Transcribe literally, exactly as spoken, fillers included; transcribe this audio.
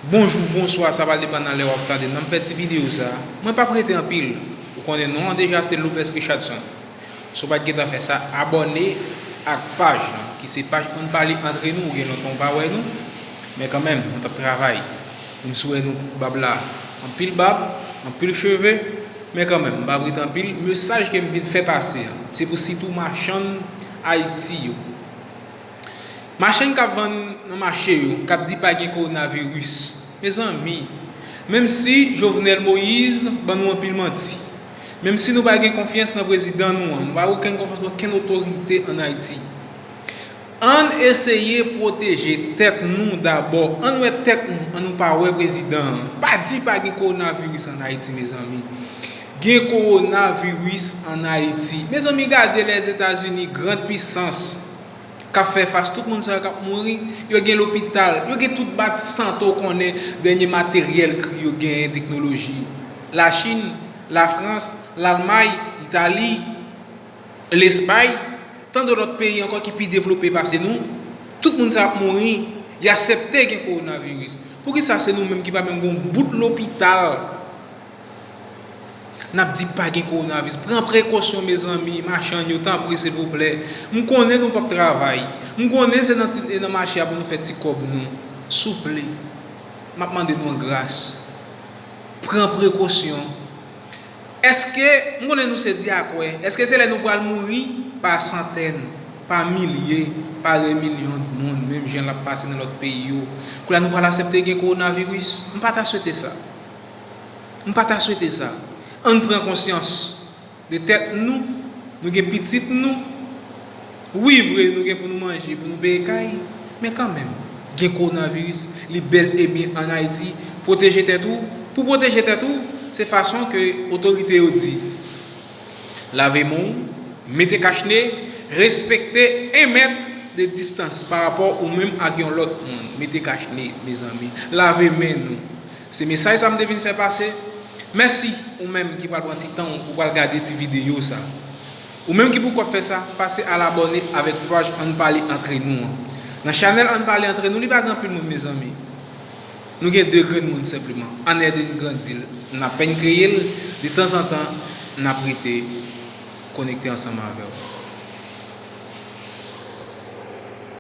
Bonjou, bonswa, sa pral depann nan lè w ap tande m. Nan m fè ti videyo sa, mwen p ap rete anpil. Ou konnen non an deja, se Lopez Richardson. Si w pa t gentan fè sa, abòne ak paj lan, ki se paj Ann Pale Antre Nou, ou gen lontan w pa wè nou. Men kanmenm, mwen t ap travay. M sou wè nou bab la, anpil bab, anpil cheve. Men kanmenm, m p ap rete anpil. Mesaj ke m vin fè pase an, se pou sitou machann Ayiti yo. Machann k ap vann nan mache yo, k ap di pa gen kowonaviris. Mezanmi, menm si Jovenel Moïse ban nou anpil manti, menm si nou pa gen konfyans nan prezidan nou an, nou pa gen okenn konfyans nan okenn otorite ann Ayiti, ann eseye pwoteje tèt nou dabò. Ann wè tèt nou, ann nou pa wè prezidan an. Pa di pa gen kowonaviris ann Ayiti, mezanmi. Gen kowonaviris ann Ayiti. Mezanmi, gade Lèzetazini, grand pisans, k ap fè fas tout moun sa yo k ap mouri. Yo gen lopital, yo gen tout bat sante, w konnen, dènye materyèl ki yo genyen, teknoloji. Lachin, Lafrans, Lalmay, Itali, Lespay, tann de lòt peyi ankò ki pi devlope pase nou. Tout moun sa ap mouri, y aksepte gen kowonaviris. Poukisa se nou menm ki pa menm gen yon bout lopital? N ap di pa gen kowonaviris. Pran prekosyon, mezanmi, machann yo, tanpri, silvouplè. M konnen nou p ap travay. M konnen se nan ti, nan mache a pou nou fè ti kòb nou. Souple, m ap mande nou an gras. Pran prekosyon. Èske, m konnen nou se dyakwè, èske se lè nou pral mouri pa santèn, pa milye, pa de milyon moun, menm jan l ap pase nan lòt peyi yo, kounye a nou pral aksepte gen kowonaviris? M pa ta swete sa. M pa ta swete sa. Ann pran konsyans de tèt nou, nou gen pitit nou. Wi, vre, nou gen pou nou manje, pou nou peye kay, men kanmenm, gen kowonaviris, li bèl e byen ann Ayiti. Pwoteje tèt ou. Pou pwoteje tèt ou, se fason ke otorite yo di. Lave men w, mete kachne, respekte en mèt de distans pa rapò ou menm ak yon lòt moun. Mete kachne, mezanmi. Lave men nou. Se mesaj sa m te vin fè pase. Mèsi ou menm ki pral pran ti tan w, ou pral gade ti videyo sa. Ou menm ki poko fè sa, pase al abòne avèk paj Ann Pale Antre Nou an. Nan chanèl Ann Pale Antre Nou, li pa gen anpil moun, mezanmi. Nou gen de grenn moun senpleman. Ann ede n grandi l. N apèn kreye l, detanzantan, n ap rete konekte ansanm avè w.